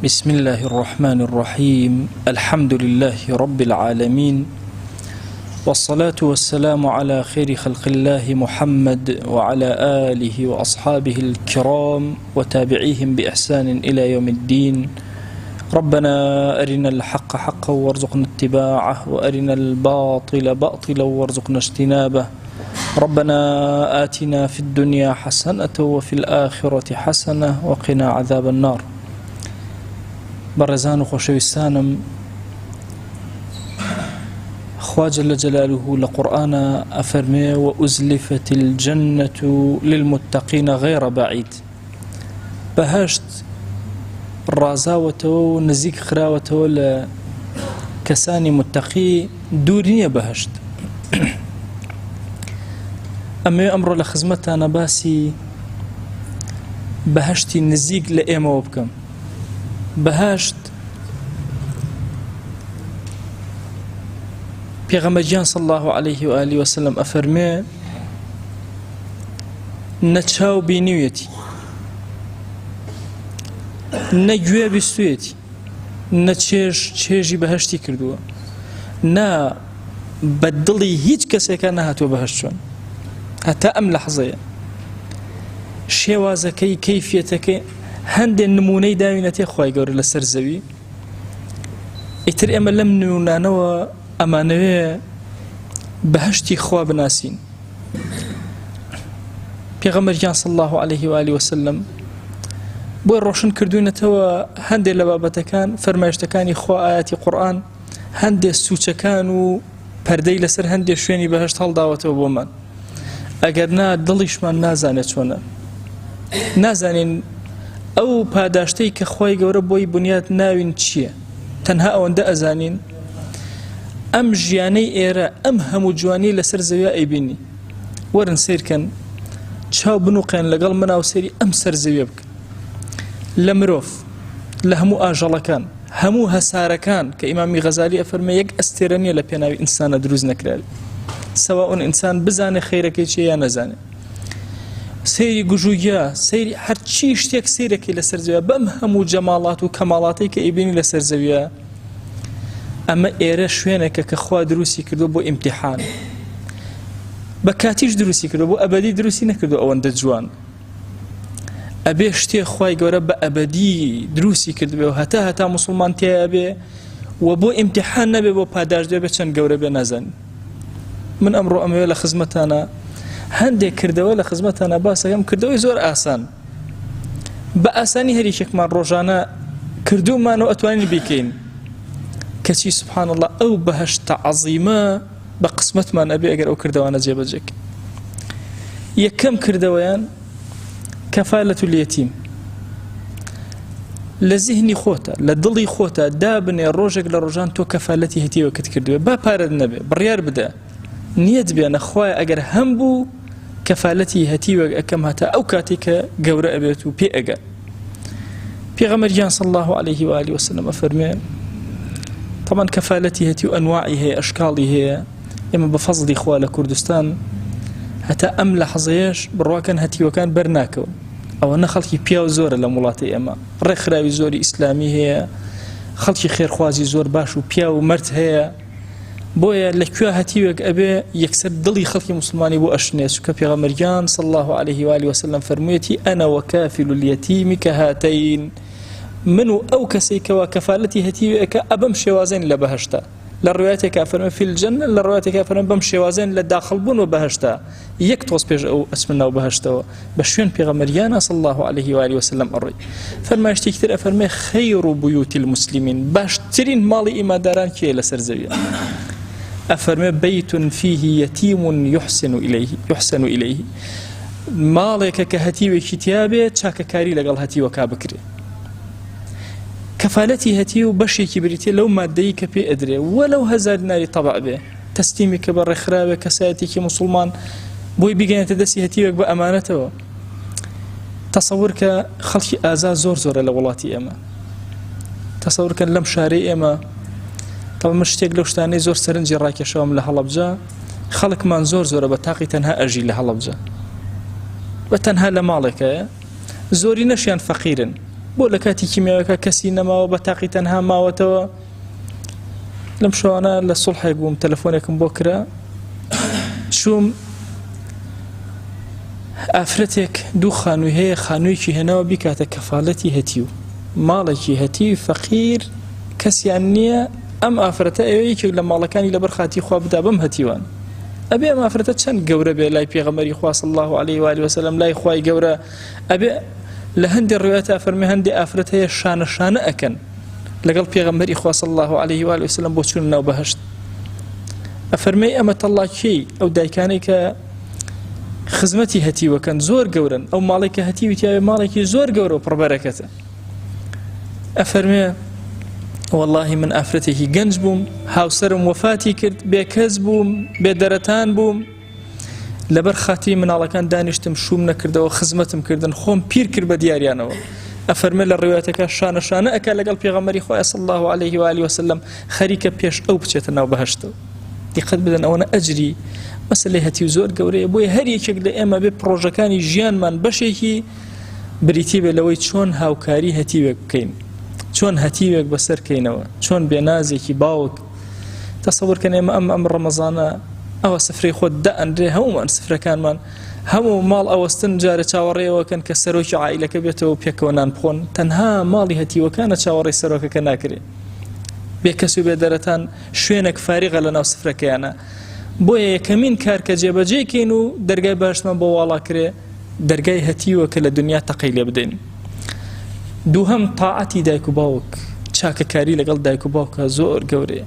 بسم الله الرحمن الرحيم الحمد لله رب العالمين والصلاة والسلام على خير خلق الله محمد وعلى آله وأصحابه الكرام وتابعيهم بإحسان إلى يوم الدين ربنا أرنا الحق حقا وارزقنا اتباعه وأرنا الباطل باطلا وارزقنا اجتنابه ربنا آتنا في الدنيا حسنة وفي الآخرة حسنة وقنا عذاب النار. بەڕێزان و خۆشەویستانم خوا جل جلاله لە قورئانا ئەفەرمێ وأزلفت الجنة للمتقین غیر بعید بەهەشت ڕازاوەتەوە و نزیک خراوەتەوە لە کەسانی متەقی دوور نییە بەهەشت ئەمەوێ ئەمڕۆ لە خزمەتتانە باسی بەهەشتی نزیک لە ئێمەوە بکەم بەهەشت پێغەمبەر گیان صلی الله علیه و آله وسلم ئەفەرمێ نە چاو بینیویەتی نە گوێ بیستویەتی نە چێژ چێژی بەهشتی کردووە نە بە دڵی هیچ کەسێکە نەهاتووە بەهشت چۆن هەتا ئەم لەحزەیە شێوازەکەی کەیفیەتەکەی هەندێک نمونەی داوینەتێ خوای گەورە لەسەر زەوی ئیتر ئێمە لەم نمونانەوە ئەمانەوێ بەهشتی خوا بناسین پێغەمبەر گیان صلی الله علیه و آله وسلم بۆی ڕۆشن کردوینەتەوە هەندێک لە بابەتەکان فەرمایشتەکانی خوا ئاەتی قورئان هەندێک سوچەکان و پەردەی لەسەر هەندێک شوێنی بەهشت هەڵداوەتەوە بۆمان ئەگەر نا دڵیشمان نازانێت چۆنە نازانین ئەو پاداشتەی کە خوای گەورە بۆی بنیات ناوین چییە تەنها ئەوەندە ئەزانین ئەم ژیانەی ئێرە ئەم هەموو جوانی لەسەر زەویا ئەیبینی وەرن سیرکەن چاو بنوقێن لەگەڵ مناو سەیری ئەم سەر زەویە بکەن لە مرۆڤ لە هەموو ئاژەڵەکان هەموو هەسارەکان کە ئیمامی غەزالی ئەفەرمێ یەک ئەستێرە نییە لە پێناوی ئینسانە دروست نەکراوی سەواء ئینسان بزانێ خەیرەکەی چیە یا نەزانێ سەیری گژوگیا سەیری هەرچی شتێک سەیرەکەی لەسەر زەویە بەم هەموو جەماڵات و کەماڵاتەی کە ئەیبینی لەسەر زەویە ئەمە ئێرە شوێنێکە کە خوا دروستی کردو بۆ ئیمتیحان بە کاتیش دروستی کردو بۆ ئەبەدی دروستی نەکردو ئەوەندە جوان ئەبێ شتێ خوای گەورە بە ئەبەدی دروستی کردبێ و هەتا هەتا موسڵمان تیایا بێ و بۆ ئیمتیحان نەبێ بۆ پاداشت بێ چەند گەورە بێ نازانین من ئەمڕۆ ئەمەوێ لە خزمەتانە هەندێک کردەوە لە خزمەتانە باسەکەم کردەوەی زۆر ئاسان بە ئاسانی هەریکێکمان ڕۆژانە کردومان و ئەتوانین بیکەین کەچی سبحان الله ئەو بەهشتە عەزیمە بە قسمەتمان ئەبێ ئەگەر ئەو کردەوانە جێبەجێ کەین یەکەم کردەوەیان کەفالەت الیتیم لە زیهنی خۆتە لە دڵی خۆتە دابنێ ڕۆژێک لە ڕۆژان تۆ کەفالەتی هەتیوەکت کردوێ با پارەت نەبێ بڕیار بدە نیەت بێنە خوای ئەگەر هەم بوو کەفالەتی هەتیوەک ئەەکەم هەتا ئەو کاتێک کە گەورە ئەبێت و پێ ئەگەر پێغەمبەر گیان صلی الله علیه و آله وسلم ئەفەرمێ طبعا کەفالەتی هەتی و ئەنواعی هەیە ئەشکاڵی هەیە ئێمە بە فەزڵی خوا لە کوردستان هەتا ئەم لەحزەیەش بڕواکەن هەتیوەکان بەر ناکەون ئەوە نە خەڵکی پیاو زۆرە لەم وڵاتی ئێمە ڕێکخراوی زۆری ئیسلامی هەیە خەڵکی خێرخوازی زۆر باش و پیاو و مەرد هەیە بۆیە لە کوێ هەتیوێک ئەبێ یەکسەر دڵی خەڵکی موسڵمانی بۆ ئەشنێ چونکە پێغەمبەر گیان صلی الله علیه و آله وسلم فەرموویەتی انا وکافل الیتیم کهاتین من و ئەو کەسەی کەوا کەفالەتی هەتیوێکە ئەبەم شێوازێن لە بەهەشتا لە ڕوایەتێکا فەرمووی فی الجنە لە ڕوایەتێکا فەرمووی بەم شێوازێن لە داخڵ بوون بە بەهەشتا یەک تۆز پێش ئەو ئەچمە ناو بەهەشتەوە بە شوێن پێغەمبەر گیانە صلی الله علیه و آله وسلم ئەڕۆی فەرمایشتێکی تر ئەفەرمێ خیر بیوت المسلمین باشترین ماڵی ئیمانداران کێیە لەسەر زەویە ئەفەرمێ بەیت فیه یتیم یحسن الیه یحسن الیه ماڵێکە کە هەتیوێکی تیابێ چاکەکاری لەگەڵ هەتیوەکە بکرێ کەفالەتی هەتیو بەشێکی بریتە لەو مادەی کە پێ ئەدرێ وەلەو هەزار دیناری تەبع بێ تەسلیمی کە بە ڕێکخراوێک کەسایەتێکی موسڵمان بۆی بیگەێنێتە دەستی هەتیوێک بە ئەمانەتەوە تەسەور کە خەڵکی ئازا زۆر زۆرە لە وڵاتی ئێمە تەسەور کەن لەم شارەی ئێمە تەڵ من شتێک لەو شتانەی زۆر سەرنجی ڕاکێشاوم لە هەڵەبجە خەڵکمان زۆر زۆرە بە تاقی تەنها ئەژی لە هەڵەبجە بە تەنها لە ماڵێکەیە زۆری نەشیان فەقیرن. بۆ لە کاتی کیمیاوەکە کەسی نەماوە بە تاقی تەنها ماوەتەوە؟ لەم شەوانە لە سوڵحێک بووم تەلەفۆنێکم بۆ کرا چووم ئافرەتێک دوو خانووی هەیە خانوویەکی هێناوە بیکاتە کەفالەتی هەتیو ماڵێکی هەتیوی فەقیر کەسیان نییە ئەم ئافرەتە ئەوێ یەکێک لە ماڵەکانی لەبەر خاتی خوا بدا بەم هەتیوان ئەبێ ئەم ئافرەتە چەند گەورە بێ لای پێغەمبەری خوا صلی الله علیه و آله وسلم لای خوای گەورە ئەبێ لە هەندێک ڕوایەتە فەرمی هەندێ ئافرەت هەیە شانە شانە ئەکەن لەگەڵ پێغەمبەری خوا صلی الله علیه و آله وسلم بۆ چوون ناو بەهەشت ئەفەرمێی ئەمە تەڵا کێی ئەو دایکانەی کە خزمەتی هەتیوەکەن زۆر گەورن ئەو ماڵێک کە هەتیوی تیاوێ ماڵێکی زۆر گەورە و پڕبەرەکەتە ئەفەرمێ واللهی من ئافرەتێکی گەنج بووم هاوسەرم وەفاتی کرد بێکەس بووم بێدەرەتان بووم لەبەر خاتری مناڵەکان دانیشتم شوم نەکردەوە خزمەتم کردن خۆم پیر کرد بە دیاریانەوە ئەفەرمێ لە ڕوایەتەکە شانە شانە ئەکا لەگەڵ پێغەمبەری خۆی صلی الله علیه و آله وسلم خەریکە پێش ئەو بچێتە ناو بەهەشتەوە دیقەت بدەن ئەوەنە ئەجری مەسەلەی هەتیو زۆر گەورەیە بۆیە هەر یەکێک لە ئێمە بێ پڕۆژەکانی ژیانمان بەشێکی بریتی بێ لەوەی چۆن هاوکاری هەتیوێک بکەین چۆن هەتیوێک بەسەر کەینەوە چۆن بێنازێکی باوک تەسەور کەن ئێمە ئەم ئەم ڕەمەزانە ئەوە سفرەی خۆت دائەنرێ هەموومان سفرەکانمان هەموو ماڵ ئەوەستن جارە چاوەڕێەوەکەن کە سەرۆکی عائیلەکە بێتەوە پێکەوە نان بخۆن تەنها ماڵی هەتیوەکانە چاوەڕێی سەرۆکەکە ناکرێ بێکەس و بێدەرەتان شوێنێک فاریغە لە ناو سفرەکەیانە بۆیە یەکەمین کار کە جێبەجێکەین و دەرگای باشمان بۆ واڵا کرێ دەرگای هەتیوە کە لە دنیا تەقەی لێ بدەین. دووهەم تاعەتی دایک و باوک، چاکەکاری لەگەڵ دایک و باوکا زۆر گەورەیە.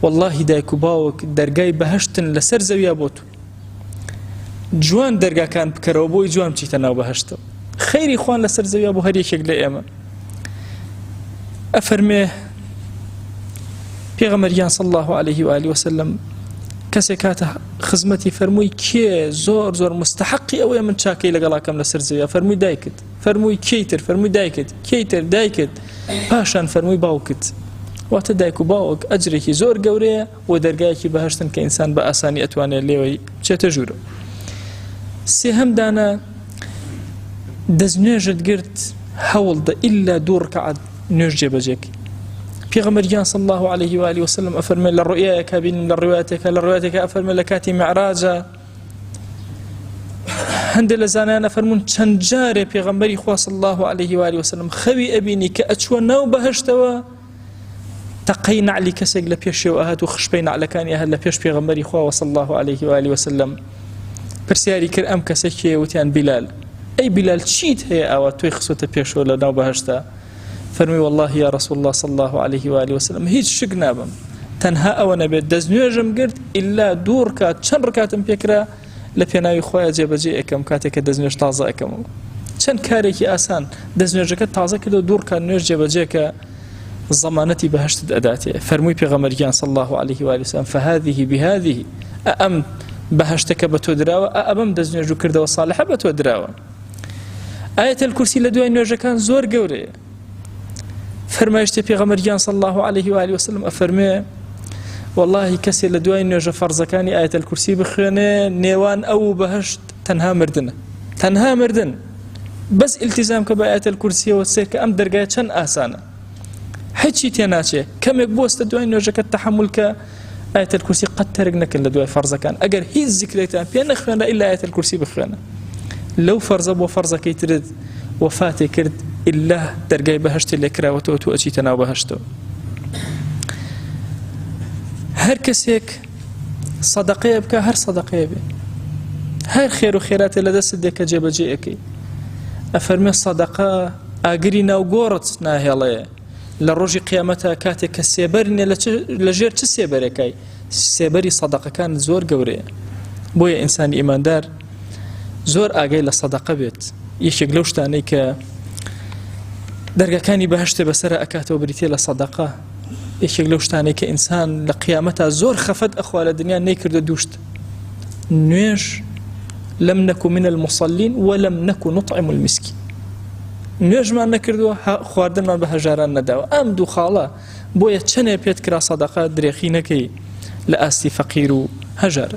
واللهی دایک و باوک دەرگای بەهەشتن لەسەر زەویا بۆ تو. جوان دەرگاکان بکەرەوە بۆی جوان بچیتە ناو بەهەشتەوە. خەیری خوان لەسەر زەویا بۆ هەر یەکێک لە ئێمە. ئەفەرمێ پێغەمبەر گیان صلی الله علیه و آله وسلم کەسێک هاتە خزمەتی فەرمووی کێ زۆر زۆر مستحقی ئەوەیە من چاکەی لەگەڵاکەم لەسەر زەویا فەرمووی دایکت فەرمووی کێی تر فەرمووی دایکت کێی تر دایکت پاشان فەرمووی باوکت واتە دایک و باوک ئەجرێکی زۆر گەورەیە و دەرگایەکی بەهشتن کە ئینسان بە ئاسانی ئەتوانێت لێوەی بچێتە ژوورە سێهەم دانە دەستنوێژت گرت هەوڵدە ئیلا دوو ڕکعات نوێژ جێبەجێکەی پێغەمبەر گیان صلی الله علیه و آله وسلم ئەفەرمێ لە ڕؤیایەکە بینیم لە ڕوایەتێکە لە ڕوایەتێکە ئەفەرمێ لە کاتی معراجە هەندێک لە زانایان ئەفەرموون چەند جارێ پێغەمبەری خوا صلی الله علیه و آله وسلم خەوی ئەبینی کە ئەچووە ناو بەهەشتەوە تەقەی نەعلی کەسێک لە پێشەوە ئەهات و خشپەی نەعلەکانی ئەهات لە پێش پێغەمبەری خوا صلی الله علیه و آله وسلم پرسیاری کرد ئەم کەسە کێ وتیان بیلال ئەی بیلال چیت هەیە ئاوا تۆی خستۆتە پێشەوە لە ناو بەهەشتا فەرمی والله یا رسول الله صلی الله علیه و آله وسلم هیچ شک نابم تەنها ئەوە نەبێت دەست نوێژم گرت ئللا دوو ڕکات چەند ڕکاتم پێکرا لە پێناوی خۆیان جێبەجێ ئەەکەم کاتێک کە دەست نوێژ تازە ئەەکەمەوە چەند کارێکی ئاسان دەست نوێژەکە تازە کردو دوو ڕکات نوێژ جێبەجێکە زەمانەتی بەهەشتت ئەداتێ فەرمووی پێغەمبەر گیان صلی الله علیه و آله وسلم فهذه بهذه ئەم بەهەشتەکە بە تۆ دراوە ئەمەم دەست نوێژ و کردەوە صالحە بە تۆ دراوە ئاەت الکرسی لە دوای نوێژەکان زۆر گەورەیە فەرمایشتی پێغەمبەر گیان صلی الله علیه و آله وسلم ئەفەرمێ واللهی کەسێ لە دوای نوێژە فەرزەکانی ئاەت الکرسی بخوێنێ نێوان ئەو و بەهەشت تەنها مردنە تەنها مردن بەس ئیلتیزام کە بە ئایەت الکورسیەوە سێر کە ئەم دەرگایە چەند ئاسانە هیچی تێناچێ کەمێک بۆستە دوای نوێژەکە تەحمل کە ئایەت الکورسی قەت تەرک نەکەن لە دوای فەرزەکان ئەگەر هیچ زیکرێکتان پێ نەخوێنرا ئیلا ئایەت الکورسی بخوێنە لەو فەرزە بۆ فەرزەکەی ترت وەفاتێ کرد ئیلا دەرگای بەهەشتێ لێکراوەتەوە تۆ ئەچیتە ناو بەهەشتەوە هەر کەسێک سەدەقەیە بکە هەر سەدەقەیە بێ هەر خێر و خێراتێ لە دەستت دێ کە جێبەجێ ئەەکەی ئەفەرمێ سەدەقە ئاگری ناو گۆڕت ناهێڵێ لە ڕۆژی قیامەتە کاتێک کە سێبەر نیە لە ژێر چ سێبەرێکای سێبەری سەدەقەکان زۆر گەورەیە بۆیە ئینسانی ئیماندار زۆر ئاگای لە سەدەقە بێت یەکێک لەو شتانەی کە دەرگەکانی بەهشتێ بەسرە ئەکاتەوە بریتە لە سەدەقە یەکێک لەو شتانەی کە ئینسان لە قیامەتا زۆر خەفەت ئەخوا لە دنیا نەیکردە دووشت نوێژ لم نەکو من المصلين ولم نەکو نطعم المسكين نوێژمان نەکردووە خواردنمان بە هەژاران نەداوە ئەم دوو خاڵە بۆیە چەنێ پێت کرا سەدەقە درێخی نەکەی لە ئاستی فەقیر و هەژار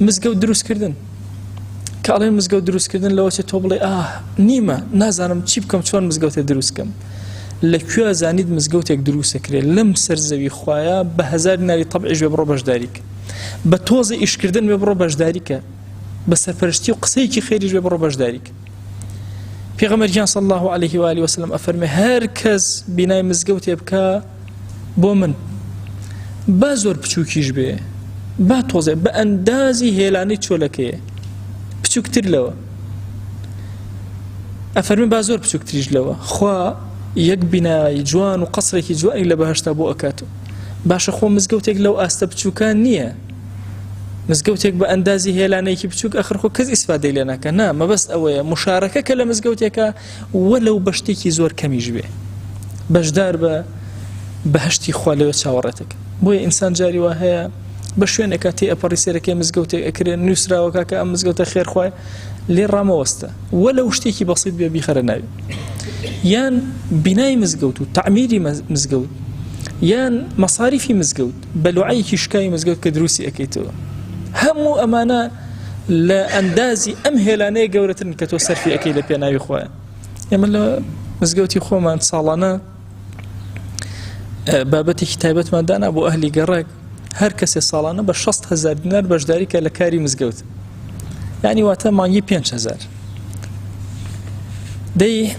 مزگەوت دروستکردن. کە ئەڵێن مزگەوت دروستکردن لەوە چێ تۆ بڵێ ئاه نیمە نازانم چی بکەم چۆن مزگەوتێ دروستکەم لە کوێ زانیت مزگەوتێک دروستەکرێت لەم سەر زەوی خوایە بە هەزار دیناری تەبعیش بێ بڕۆ بەشداریکە بە تۆزە ئیشکردن بێ بڕۆ بەشداریکە بە سەرپەرشتی و قسەیەکی خێریش بێ بڕۆ بەشداریکە پێغەمبەر گیان صلی الله علیه و آله وسلم ئەفەرمێ هەر کەس بینای مزگەوتێ بکە بۆ من با زۆر بچووکیش بێ با تۆزێ بە ئەندازی هێلانەی چۆلەکەیە بچووکتر لەوە ئەفەرمێ با زۆر بچووکتریش لەوە خوا یەک بینای جوان و قەسرێکی جوانی لە بەهشتا بۆ ئەکات باشە خۆ مزگەوتێک لەو ئاستە بچووکان نییە مزگەوتێک بە ئەندازی هێلانەیەکی بچووک ئەخر خۆ کەس ئیسفادەی لێ ناکە نا مەبەست ئەوەیە مشارەکە کە لە مزگەوتێکە وەلەو بە شتێکی زۆر کەمیش بێ بەشدار بە بەهشتی خوا لەوێ چاوەڕێتێک بۆیە ئینسان جاری وا هەیە بە شوێنێکا تێ ئەپەڕی سێرەکەی مزگەوتێک ئەکرێ نووسراوەکە کە ئەم مزگەوتە خێرخوای لێ ڕامەوەستە وەلەو شتێکی بەسیط بێ بیخەرە ناوی یان بینای مزگەوت و تعمیری مزگەوت یان مەساریفی مزگەوت بەلوعەیەکی شکاوی مزگەوت کە دروستی ئەکەیتەوە هەموو ئەمانە لە ئەندازی ئەم هێلانەیە گەورەترن کە تۆ سەرفی ئەەکەی لە پێناوی خۆیان ئێمە لە مزگەوتی خۆمان ساڵانە بابەتێکی تایبەتمان دانا بۆ ئەهلی گەڕێک هەر کەسێ ساڵانە بە 6 هزار دینار بەشداری کە لە کاری مزگەوت یعنی واتە مانگی 5 هزار دەی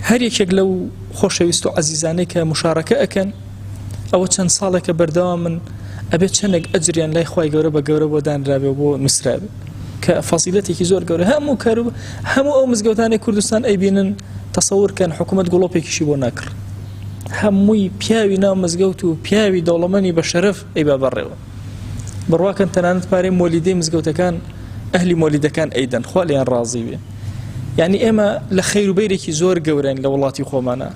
هەر یەکێک لەو خۆشەویست و عەزیزانەی کە مشارەکە ئەکەن ئەوە چەند ساڵێکە بەردەوامن ئەبێت چەندێک ئەجریان لای خوای گەورە بە گەورە بۆ دانرابێ و بۆ نووسرابێ کە فەزیلەتێکی زۆر گەورە هەموو کار و هەموو ئەو مزگەوتانەی کوردستان ئەیبینن تەسەور کەن حکوومەت گوڵۆپێکیشی بۆ ناکڕ هەمووی پیاوی ناو مزگەوت و پیاوی دەوڵەمەنی بە شەرەف ئەیبا بەڕێوە بڕواکەن تەنانەت پارەی مۆلیدەی مزگەوتەکان ئەهلی مۆلیدەکان ئەیدەن خوا لێیان ڕازی بێ یعنی ئێمە لە خەیر و بەیرێکی زۆر گەورەین لە وڵاتی خۆمانە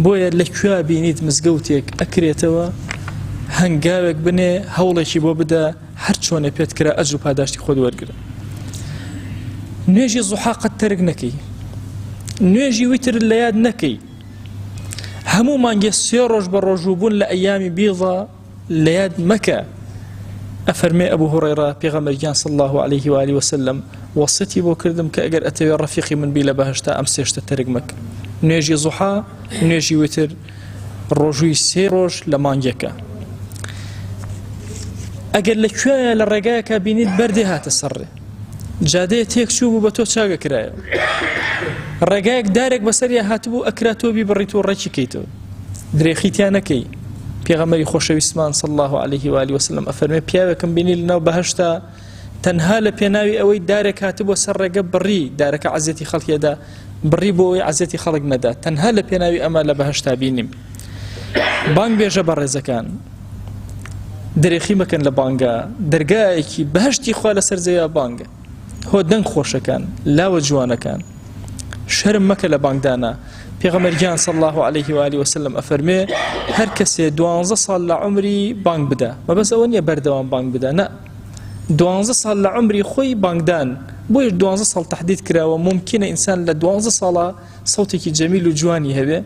بۆیە لە کوێ بینیت مزگەوتێک ئەکرێتەوە هەنگاوێک بنێ هەوڵێکی بۆ بدە هەر چۆنێ پێت کرا ئەجر و پاداشتی خۆت وەرگرە نوێژی زوحا قەت تەرک نەکەی نوێژی وتر لە یاد نەکەی هەموو مانگێ سێ ڕۆژ بە ڕۆژوو بوون لە ئەیامی بیضە لە یاد مەکە ئەفەرمێ ئەبو هوڕەیڕە پێغەمبەر گیان صلی اللە علیه و آله وسلم وەسیەتی بۆ کردم کە ئەگەر ئەتەوێ ڕەفیقی من بی لە بەهەشتا ئەم سێ شتە تەرک مەکە نوێژی زوحا نوێژی وتر ڕۆژووی سێ ڕۆژ لە مانگێکە ئەگەر لە کوێیە لە ڕێگایەکە بینیت بەردێ هاتە سەر ڕێ جادەیە تێک چوو بوو بە تۆ چاگە کرایەوە ڕێگایەک دارێک بەسەریا هاتبوو ئەکرا تۆ بیبڕیت و ڕێکی کەیتەوە درێخی تیا نەکەی پێغەمبەری خۆشەویستمان صلی الله علیه و آله وسلم ئەفەرمێ پیاوێکم بینی لەناو بەهەشتا تەنها لە پێناوی ئەوەی دارێک هاتبووە سەر ڕێگە بڕی دارەکە عەزیەتی خەڵکیدا بڕی بۆ ئەوەی عەزیەتی خەڵک نەدا تەنها لە پێناوی ئەمە لە بەهەشتا بینیم بانگ بێژە بەڕێزەکان درێخی مەکەن لە بانگە دەرگایەکی بەهشتی خوا لەسەر زەویا بانگە هۆ دەنگ خۆشەکان لاوە جوانەکان شەرم مەکە لە بانگدانا پێغەمبەر گیان صلی الله علیه و آله وسلم ئەفەرمێ هەر کەسێ دوانزە ساڵ لە عمری بانگ بدا مەبەست ئەوە نییە بەردەوام بانگ بدا نا دوانزە ساڵ لە عمری خۆی بانگدان بۆیە دوانزە ساڵ تەحدید کراوە ممکنە ئینسان لە دوانزە ساڵە سەوتێکی جەمیل و جوانی هەبێ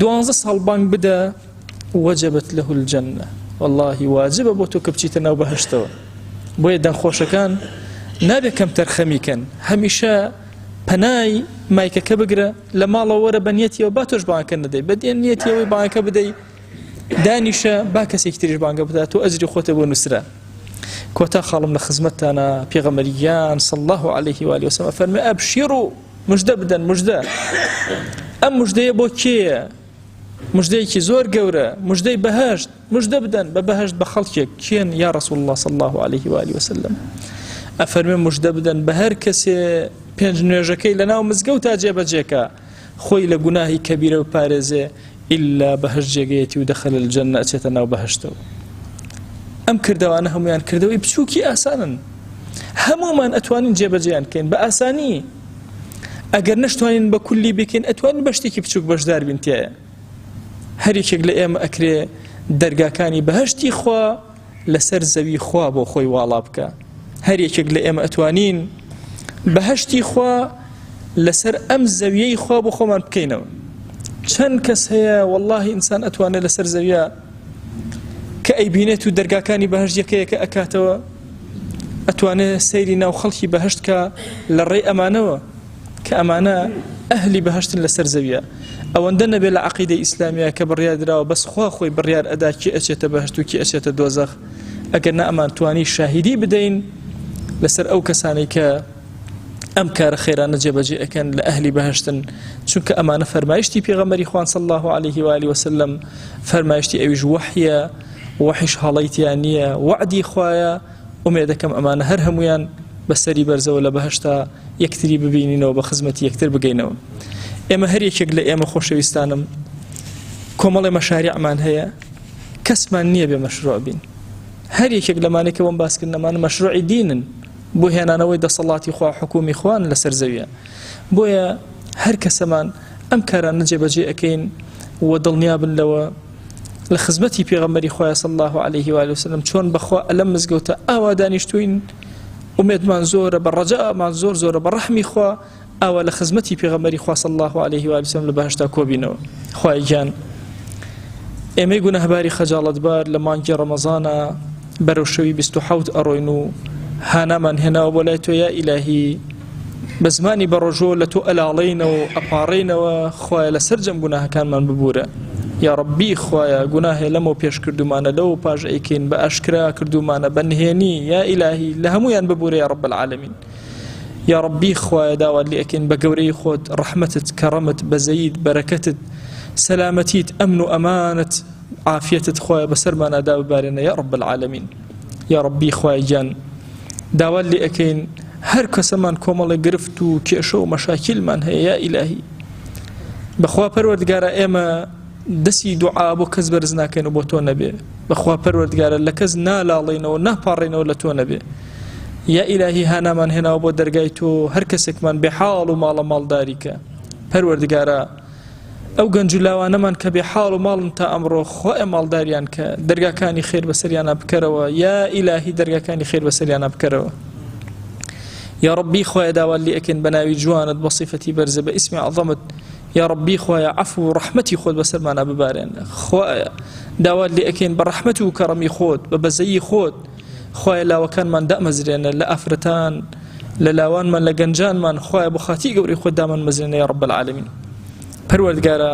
دوانزە ساڵ بانگ بدە وجبت له الجنە واللهی واجبە بۆ تۆ کە بچیتە ناو بەهەشتەوە بۆیە دەنگخۆشەکان نابێ کەم تەرخەمی کەن هەمیشە پەنای مایکەکە بگرە لە ماڵەوە وەرە بە نیەتیەوە با تۆش بانکە نەدەی بە دێن نیەتیەوەی بانکە بدەی دانیشە با کەسێکی تریش بانگە بدات و ئەجری خۆتە بۆ نووسرا کۆتا خاڵم لە خزمەتتانە پێغەمبەر گیان صلی الله علیه و آله وسلم فەرمی ئەبشیرو مژدە بدەن مژدە ئەم مژدەیە بۆ کێیە مژدەیەکی زۆر گەورە مژدەی بەهەشت مژدە بدەن بە بەهەشت بە خەڵکێک کێن یا رسول الله صلی الله علیه و آله وسلم ئەفەرمێ مژدە بدەن بە هەر کەسێ پێنج نوێژەکەی لەناو مزگەوتا جێبەجێکە خۆی لە گوناهی کەبیرە و پارێزێ ئللا بەهەشت جێگەیەتی و دەخل الجنە ئەچێتە ناو بەهەشتەوە ئەم کردەوانە هەمویان کردەوەی بچووکی ئاسانن هەمومان ئەتوانین جێبەجێیان کەین بە ئاسانی ئەگەر نەشتوانین بە کولی بکەین ئەتوانین بە شتێکی بچووک بەشدار بین تایە هەر یەکێک لە ئێمە ئەکرێ دەرگاکانی بەهشتی خوا لەسەر زەوی خوا بۆ خۆی واڵا بکە هەر یەکێک لە ئێمە ئەتوانین بەهشتی خوا لەسەر ئەم زەویەی خوا بۆ خۆمان بکەینەوە چەند کەس هەیە واللهی ئینسان ئەتوانێت لەسەر زەویە کە ئەیبینێت و دەرگاکانی بەهشت یەکەیەکە ئەکاتەوە. ئەتوانێ سەیری ناو خەڵکی بەهەشت کا لە ڕێی ئەمانەوە کە ئەمانە ئەهلی بەهەشتن لەسەر زەویە ئەوەندە نەبێ لە عەقیدەی ئیسلامیە کە بڕیار دراوە بەس خوا خۆی بڕیار ئەدا کێ ئەچێتە بەهەشت و کێ ئەچێتە دۆزەخ ئەگەر نا ئەمان توانی شاهیدی بدەین لەسەر ئەو کەسانەی کە ئەم کارە خێرانە جێبەجێ ئەکەن لە ئەهلی بەهشتن چونکە ئەمانە فەرمایشتی پێغەمبەری خوان صلی الله علیه و آله وسلم فەرمایشتی ئەویش وەحیە وەحیش هەڵەی تیا نییە وەعدی خوایە ئومێدەکەم ئەمانە هەر هەمویان بە سەری بەرزەوە لە بەهشتا یەکتری ببینینەوە بە خزمەتی یەکتر بگەینەوە ئێمە هەر یەکێک لە ئێمە خۆشەویستانم کۆمەڵێ مەشاریعمان هەیە کەسمان نییە بێ مەشروع بین هەر یەکێک لەمانەی کە بۆم باسکردنەمانە مەشروعی دینن بۆ هێنانەوەی دەسەڵاتی خوا حکومی خوان لەسەر زەویە بۆیە هەر کەسەمان ئەم کارانە جێبەجێ ئەەکەین و دڵنیابن لەوە لە خزمەتی پێغەمبەری خوایە صلی الله علیه و آله وسلم چۆن بەخوا ئەلەم مزگەوتە ئاوا دانیشتوین ئومێدمان زۆرە بە ڕەجامان زۆر زۆرە بە ڕەحمی خوا ئاوا لە خزمەتی پێغەمبەری خوا صلی الله علیه و آله وسلم لە بەهەشتا کۆبینەوە خوای گیان ئێمەی گوناهباری خەجاڵەتبار لە مانگی ڕەمەزانە بەرەو شەوی 27 ئەڕۆین و هانامان هێناوە بۆ لای تۆ یا ئیلاهی بە زمانی بەڕۆژۆ لە تۆ ئەلاڵێینەوە و ئەپاڕێینەوە خوایە لە سەرجەم گوناهەکانمان ببورە یاڕەبی خوایە گوناهێ لەمەو پێش کردومانە لەو پاش ئەیکەین بە ئاشکرا کردومانە بە نهێنی یا ئیلاهی لە هەمویان ببورە یا رب العالمین یاڕەبی خوایە داوات لێ ئەکەین بە گەورەی خۆت ڕەحمەتت کەڕەمت بەزەیت بەرەکەتت سەلامەتیت ئەمن و ئەمانت عافیەتت خوایە بەسەرمانا داببارێنە یا رب العالمین یاڕەبی خوایە گیان داوات لێ ئەکەین هەر کەسەمان کۆمەڵێک گرفت و کێشە و مەشاکیلمان هەیە یا ئیلاهی بەخوا پەروەردگارە ئێمە دەسی دوعا بۆ کەس بەرز ناکەین و بۆ تۆ نەبێ بەخوا پەروەردگارە لە کەس نالاڵینەوە ناپاڕێنەوە لە تۆ نەبێ یا ئیلاهی هانامان هێناوە بۆ دەرگای تۆ هەر کەسێکمان بێ حاڵ و ماڵە ماڵداریکە پەروەردگارە ئەو گەنج و لاوانەمان کە بێ حاڵ و ماڵن تا ئەمڕۆ خوایە ماڵداریان کە دەرگاکانی خێر بەسەریانا بکەرەوە یا ئیلاهی دەرگاکانی خێر بەسەریانا بکەرەوە یا ڕبی خوایە داوات لێ ئەکەین بە ناوی جوانت بە سیفەتی بەرزە بە ئیسمی عەظەمت یا ڕبی خوایە عەفو و ڕەحمەتی خۆت بەسەرمانا ببارێنە خوایە داوات لێ ئەکەین بە ڕەحمەت و کەڕەمی خۆت بە بەزەیی خۆت خوایە لاوەکانمان دامەزرێنە لە ئافرەتان لە لاوانمان لە گەنجانمان خوایە بۆ خاتی گەورەی خۆت دامان مەزرێنە یا رب العالمین پەروەردگارا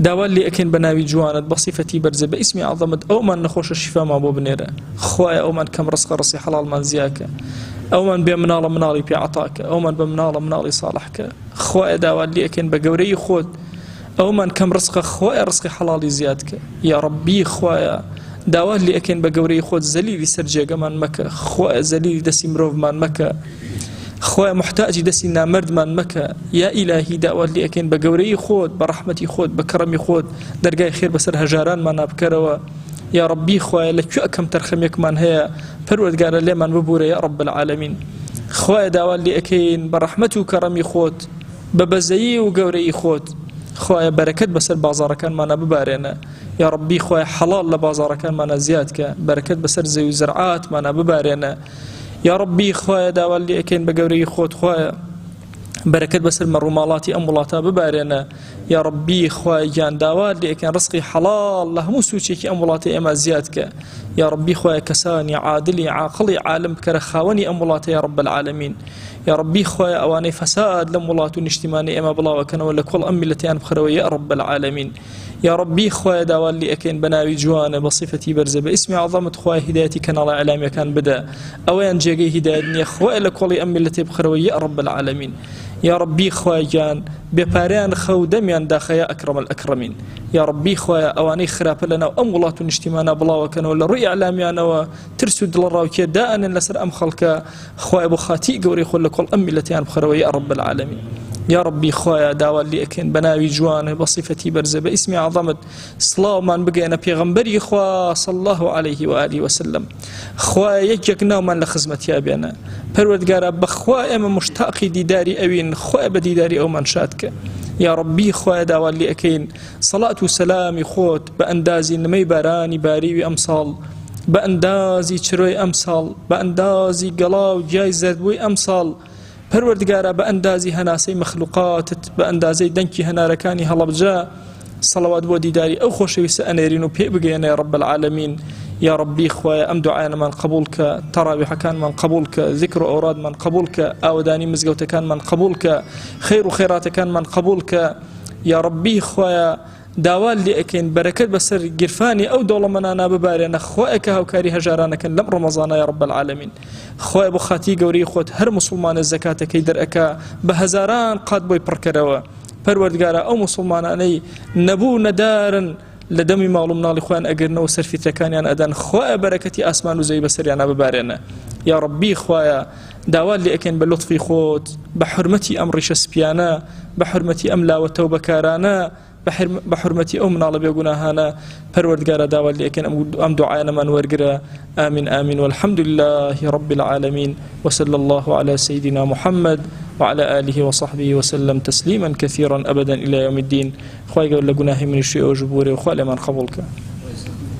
داوات لێ ئەکەین بە ناوی جوانت بە سیفەتی بەرزە بە ئیسمی عەظەمت ئەومان نەخۆشە شیفامان بۆ بنێرە خوایە ئەومان کەم ڕزقە ڕزقی حەڵاڵمان زیاکە ئەومان بێ مناڵە مناڵی پێ عەتاکە ئەومان بە مناڵە مناڵی ساڵحکە خوایە داوات لێ ئەکەین بە گەورەی خۆت ئەومان کەم ڕزقە خوایە ڕزقی حەڵاڵی زیاد کە یاڕەبی خوایە داوات لێ ئەکەین بە گەورەی خۆت زەلیلی سەر جێگەمان مەکە خوایە زەلیلی دەستی مرۆڤمان مەکە خوایە محتاجی دەستی نامەردمان مەکە یا ئیلاهی داوات لێ ئەکەین بە گەورەی خۆت بە ڕەحمەتی خۆت بە کەڕەمی خۆت دەرگای خێر بەسەر هەژارانمان بکەرەوە یا ڕەبی خوایە لە کوێ کەم تەرخەمێکمان هەیە پەروەردگارە لێمان ببوورە یا ڕەب العالمین خوایە داوات لێ ئەکەین بە ڕەحمەت و کەڕەمی خۆت بە بەزەیی و گەورەیی خۆت خوایە بەرەکەت بەسەر بازاڕەکانمانا ببارێنە یاڕەبی خوایە حەڵاڵ لە بازاڕەکانمانا زیاد کە بەرەکەت بەسەر زەوی و زەرعاتمانا ببارێنە یاڕەبی خوایە داوات لێ ئەکەین بە گەورەیی خۆت خوایە بەرەکەت بەسەر مەڕوماڵاتی ئەم وڵاتە ببارێنە یاڕەبی خوایە گیان داوات لێ ئەکەین ڕزقی حەڵاڵ لە هەموو سوچێکی ئەم وڵاتە ئێمە زیاد کە یاڕەبی خوایە کەسانی عادلی عاقڵی عالم بکەرە خاوەنی ئەم وڵاتە یا رب العالمین یاڕەبی خوایە ئەوانەی فەساد لەم وڵات و نیشتیمانەی ئێمە بڵاوەکەنەوە لە کۆڵ ئەم میللەتەیان بخەرەوە یا رب العالمین یاڕەبی خوایە داوات لێ ئەکەین بە ناوی جوانە بە سیفەتی بەرزە بە ئیسمی عەظەمت خوایە هیدایەتی کەناڵە ئیعلامیەکان بدە ئەوەیان جێگەی هیدایەت نییە خوایە لە کۆڵی ئەم میللەتەی بخەرەوە یا رب العالمین یاڕەبی خوایە گیان بێ پارەیان خە و دەمیان داخە یا ئەکرەم الئەکرەمین یاڕەبی خوایە ئەوانەی خراپە لەناو ئەم وڵات و نیشتیمانە بڵاوەکەنەوە لە ڕووی ئیعلامیانەوە ترس و دڵەڕاوکێ دائەنێن لەسەر ئەم خەڵکە خوایە بۆ خاتری گەورەی خۆت لە کۆڵ ئەم میللەتەیان بخەرەوە یا رب العالمین یا ربی خوایە داوات لێ ئەکەین بە ناوی جوانە بە سیفەتی بەرزە بە ئیسمی عەظەمت سڵاومان بگەیەنە پێغەمبەری خوا صلی الله علیه و آله وسلم خوایە یەک یەک ناومان لە خزمەتیا بێنە پەروەردگارا بەخوا ئێمە مشتاقی دیداری ئەوین خوایە بە دیداری ئەومان شاد کە یا ربی خوایە داوات لێ ئەکەین سەڵات و سەلامی خۆت بە ئەندازی نمەی بارانی باریوی ئەمساڵ بە ئەندازی چرۆی ئەمساڵ بە ئەندازی گەڵا و گیای زەردبووی ئەمساڵ پەروەردگارا بە ئەندازی هەناسەی مەخلوقاتت بە ئەندازەی دەنکی هەنارەکانی هەڵەبجە سەڵەوات بۆ دیداری ئەو خۆشەویستە ئەنێرین و پێ بگەیەنە یا رب العالمین. یاڕەبی خوایە ئەم دوعایانەمان قبوڵ کە، تەڕاویحەکانمان قبوڵ کە، زیکر و ئەورادمان قبوڵ کە، ئاوەدانی مزگەوتەکانمان قبوڵ کە، خێر و خێراتەکانمان قبوڵ کە، یاڕەبی خوایە داوات لێ ئەکەین بەرەکەت بەسەر گیرفانی ئەو دەوڵەمەنانە ببارێنە خوایە کە هاوکاری هەژارانەکەن لەم ڕەمەزانە یا رب العالمین خوایە بۆ خاتری گەورەی خۆت هەر موسڵمانێ زەکاتەکەی دەرئەکا بە هەزاران قات بۆی پڕکەرەوە پەروەردگارا ئەو موسڵمانانەی نەبوو نەدارن لە دەمی ماڵ و مناڵی خۆیان ئەگرنەوە سەر فیترەکانیان ئەدەن خوایە بەرەکەتی ئاسمان و زەوی بەسەریانا ببارێنە یا ڕەبی خوایە داوات لێ ئەکەین بە لوتفی خۆت بە حورمەتی ئەم ڕیشە سپیانە بە حورمەتی ئەم لاوە تەوبەکارانە بە حورمەتی ئەو مناڵە بێگوناهانە پەروەردگارا داوات لێ ئەکەین ئەم دوعایانەمان وەرگرە آمین آمین والحمد لله رب العالمین وصلى الله على سيدنا محمد وعلى آله وصحبه وسلم تسليما كثيرا أبدا إلى يوم الدين خوای گەورە لە گوناهی منیش و ئێوەش ببورێ و خوا لێمان قبوڵ کە.